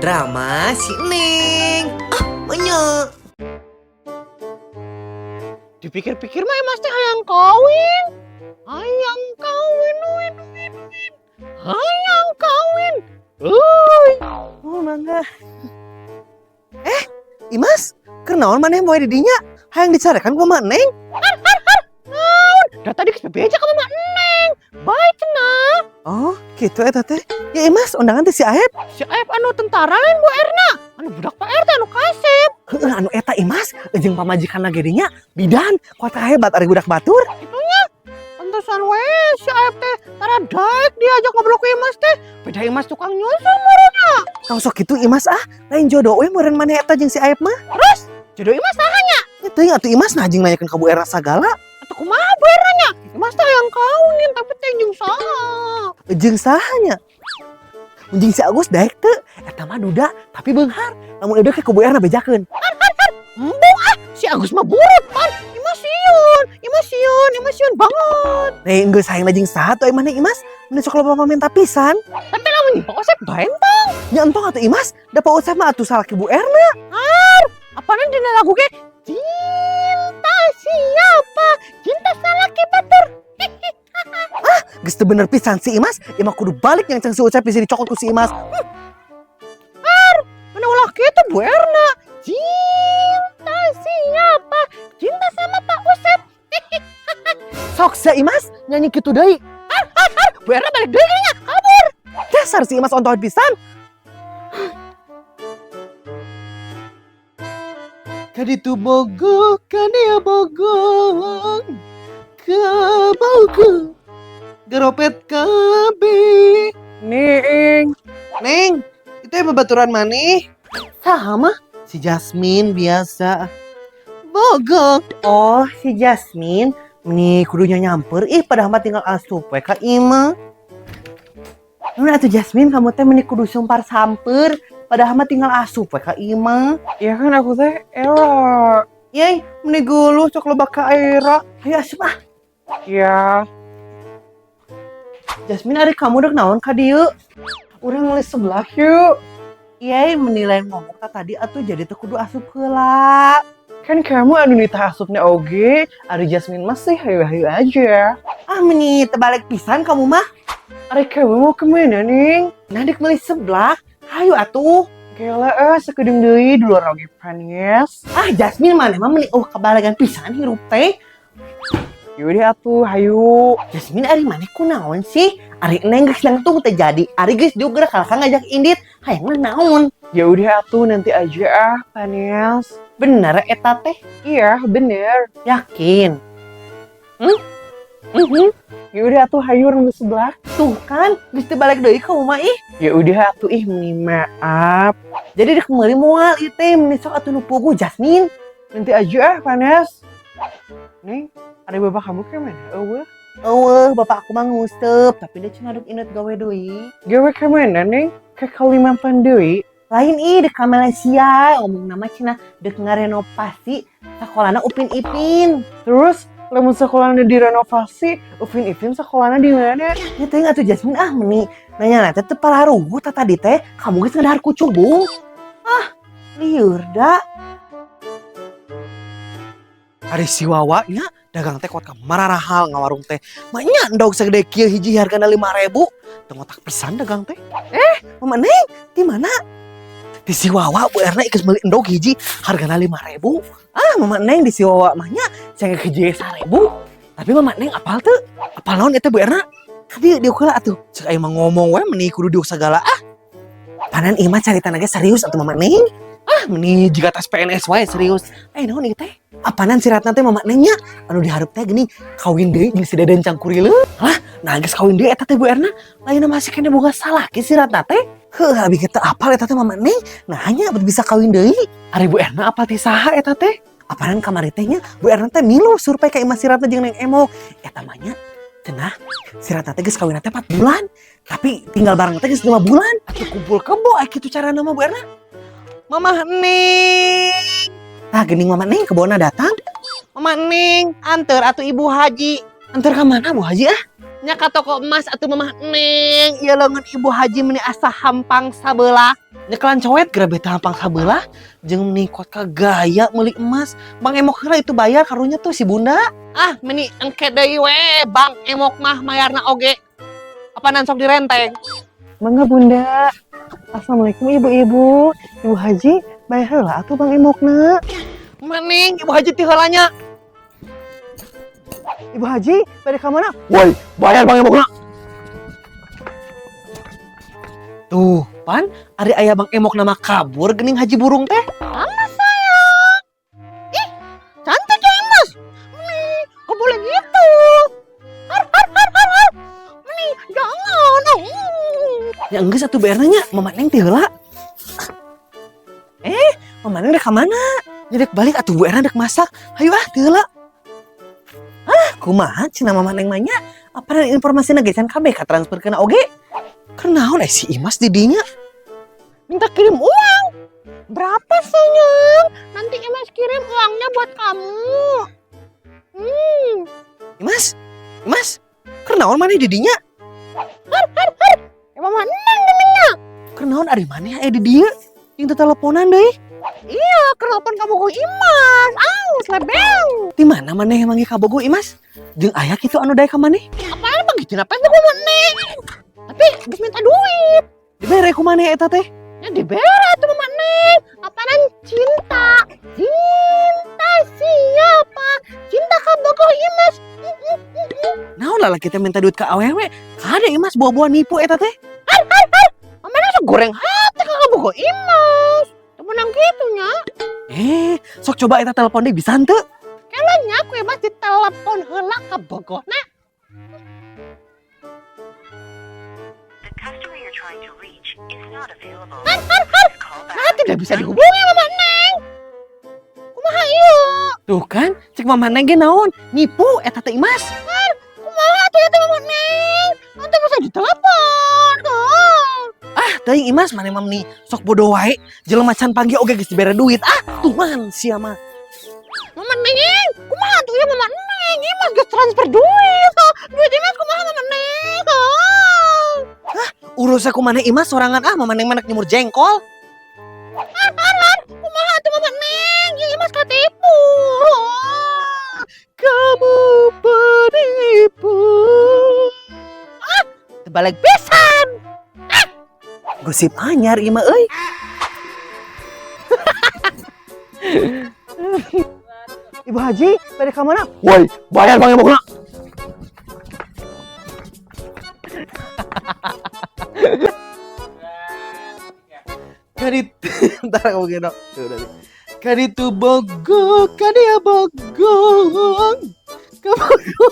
Drama si Neng. Ah, menye. Dipikir-pikir mah Imas teh hayang kawin. Hayang kawin, win, win, win. Hayang kawin. Uy. Oh, mangga. Eh, Imas, kunaon maneh moe di dinya? Hayang dicarekan ku Mama Neng? Naon? Da tadi geus bebeja ka Mama Neng. Bae cenah. Oh, gitu eta teh. Ya Imas, undangan teh si Aep. Si Aep anu tentara lain, Bu Erna. Anu budak Pak RT anu kasep. Heeh, anu eta Imas, jeung pamajikanna ge nya bidan, kuat hebat ari budak batur. Kitu nya. Pantesan we si Aep teh tara daek diajak ngobrol ku Imas teh. Beda Imas tukang nyusul meureun nya. Tong sok kitu Imas ah, lain jodoh we meureun maneh eta jeung si Aep mah. Terus jodoh Imas saha nya? Teu atuh Imas, nah jeung nanyakeun ka Bu Erna sagala. Atuh kumaha Bu Erna nya? Imas teh hayang kawin tapi teh jeung saha? Jeung saha nya? Jeung si Agus daek teu? Eta mah duda tapi beunghar. Lamun eueuh ke ku Bu Erna bejakeun. Embung ah, si Agus mah burut pan. Imas sieun, Imas sieun, Imas sieun banget. Nih geus hayang jeung saha tuh maneh Imas? Meni sok loba pamenta pisan. Tapi lamun Pak Usep bae entong. Nya entong atuh Imas, da Pak Usep mah atuh salaki Bu Erna. Apaan dina lagu ge? Cinta siapa? Cinta salaki batur. Geus teu bener pisan si Imas, Imas kudu balik yang si Ucep bisa dicokot ku si Imas. Mana ulah kitu Bu Erna? Cinta siapa? Cinta sama Pak Usep. Sok sia Imas nyanyi kitu deui. Bu Erna balik deui nya, kabur. Dasar si Imas ontohot pisan. Kaditu bogo kania bogong kabogo geropet kabeh. Neng. Neng, itu yang babaturan maneh? Saha mah? Si Jasmine biasa. Bogong. Oh, si Jasmine. Nih kudunya nyamper, ih padahal mah tinggal asup we ka imah. Nun atuh Jasmine, kamu teh meni kudu sumpar samper, padahal mah tinggal asup we ka imah. Ya kan aku teh era. Yey, meni geuluh sok loba ka era. Ayo asup ah. Ya. Jasmine, ari kamu dek naon ka dieu? Urang meuli seblak yuk. Yey, meni lain ngomong ta tadi atuh jadi teu kudu asup heula. Kan kamu anu nitah asupnya oge, ari Jasmine masih hayu-hayu aja. Ah, meni terbalik pisan kamu mah. Ari kamu mau kemana, Ning? Nah, dek meuli seblak. Hayu atuh. Gila eh, sakedeung deui di luar oge panas. Ah, Jasmine maneh mah meni oh kabalagan pisan hirup teh. Yaudah atuh, hayu. Jasmine, ari maneh kunaon sih? Ari Neng geus nangtung teh jadi. Ari geus diuger kalah ngajak indit. Hayang mah naon? Ya udah atuh, nanti aja ah, panas. Bener eta teh? Iya, bener. Yakin? Mhm. Ya udah atuh, hayu urang seblak. Tuh kan, geus teu balik deui kamu mah ih. Ya udah atuh ih, meni maaf. Jadi dek meuli moal ieu teh, meni sok atuh nu puguh Jasmine. Nanti aja ah, panas. Neng, ada bapak kamu ke mana? Eueuh. Eueuh, bapak aku mah nguseup, tapi dia cenah dek indit gawe deui. Gawe ke mana, Neng? Ke Kalimantan deui? Lain ih, dek ka Malaysia, ngomong nama cenah dek ngarenovasi sekolahna Upin Ipin. Terus, lamun sekolahnya direnovasi, Upin Ipin sekolahnya di mana? Ya teh atuh Jasmine ah, meni nanya teh teu palaruguh ta tadi teh, kamu geus ngadahar kucubung. Ah, lieur da. Ari si Wawa nya dagang teh kuat ka mararahal ngawarung teh. Mah nya endog segede kieu hiji hargana 5.000. Teu ngotak pisan dagang teh. Eh, Mama Neng, di mana? Di si Wawa Bu Erna geus meuli endog hiji hargana 5.000. Ah, Mama Neng di si Wawa mah nya cengek hiji 1.000. Tapi Mama Neng apal teu? Apal naon eta Bu Erna? Kadieu diuk heula atuh. Cek aing mah ngomong we meni kudu diuk sagala ah. Panan ieu mah caritana ge serius atuh Mama Neng. Ah, meni jiga tes PNS wae serius. Eh, naon ieu teh? Apanan si Ratna teh Mama Neng nya? Anu dihareup teh geuning kawin deui jeung si Deden Cangkurileung. Lah, nah geus kawin deui eta teh Bu Erna. Lainna masih keneh boga salaki si Ratna teh. Heuh, abi teh apal eta teh Mama Neng. Nah, nya bet bisa kawin deui. Ari Bu Erna apal ti saha eta teh? Apanan kamari teh nya Bu Erna teh milu survei ka imah si Ratna jeung Neng Emok. Eta mah nya cenah si Ratna teh geus kawin teh 4 bulan, tapi tinggal bareng teh geus 5 bulan. Atuh kumpul kebo aya kitu carana mah Bu Erna. Mama Neng. Tah geuning Mama Neng kebona datang. Mama Neng, anter atuh Ibu Haji. Anter ka mana Bu Haji ah? Nya ka toko emas atuh Mama Neng. Ieu leungeun Ibu Haji meni asa hampang sabelah. Nyekelan cowet geura beta hampang sabelah jeung meni kuat ka gaya meuli emas. Bang Emok heula itu bayar karunya tuh si Bunda. Ah, meni engke deui we, Bang Emok mah mayarna oge. Apanan sok direnteng. Mangga, Bunda. Assalamualaikum, Ibu-ibu. Ibu Haji, bayar heula atuh Bang Emokna. Mending Ibu Haji ti heula nya. Ibu Haji, bade ka mana? Woi, bayar Bang Emokna. Tuh, pan, ari aya Bang Emok nama kabur gening Haji Burung teh. Alah, sayang. Ih, cantik ya Imas. Meni, kok boleh gitu? Har, har, har, har, har. Meni, jangan. Ya enggeus atuh bayarna nya, Mama Neng ti heula. Eh, Mama Neng rek ka mana? Nya dek balik atuh, Bu Erna dek masak. Hayu ah, ti heula. Ah, kumaha cenah Mama Neng mah nya? Apa informasina ge can kabeh ka transfer kana oge? Kunaon eh si Imas di dinya? Minta kirim uang. Berapa, sayang? Nanti Imas kirim uangnya buat kamu. Imas, Imas, kunaon maneh di dinya? Har, har, har. Ya Mama Neng geningnya. Kunaon ari maneh aya di dieu? Jeung teu teleponan deui. Iya, kenapa kamu ke Imas? Au, selebeng. Di mana maneh manggih kabogoh Imas? Jeung aya kitu anu daek ka maneh? Apaan begitu apa itu Mama Neng? Tapi geus minta duit. Dibere ku maneh eta teh? Ya dibere tuh Mama Neng. Apaan cinta? Cinta siapa? Cinta kabogoh Imas. Naon lalaki teh minta duit ka awewe? Kade Imas, buah-buah nipu eta teh. Har, har, har. Mama Neng sok goreng hati ka kabogoh Imas. Menang gitu nya. Eh, sok coba eta telepon deui, bisa henteu? Kalanya aku Imas ditelepon heula kabogohna. The customer you're trying to reach is not available. Har, har, har. Please call back. Nah, tidak bisa dihubungi Mama Neng. Kumaha ieu? Tuh kan, cek Mama Neng ge naon? Nipu eta teh Imas. Har, kumaha tuh eta Mama Neng? Nanti bisa ditelepon. Oh. Ah, teuing Imas, maneh mah meni sok bodoh wae. Jelema can panggih oge geus dibere duit. Ah, tuman sia mah. Mama Neng, kumaha tuh ya Mama Neng? Imas geus transfer duit. Oh, duit Imas kumaha, Mama Neng? Oh. Urus aku maneh Imas sorangan ah, Mama Neng mah nyemur jengkol. Har, har, har. Kumaha tuh Mama Neng? Ya Imas katipu. Oh. Kamu penipu. Ah, terbalik pisan. Gosip anyar ieu mah euy. Ibu Haji, bade ka mana? Woi, bayar Bang Emokna. Kadit, ntar aku begini dong. Tuh, udah nih. Kaditu bogo, kadia bogong. Kabogo.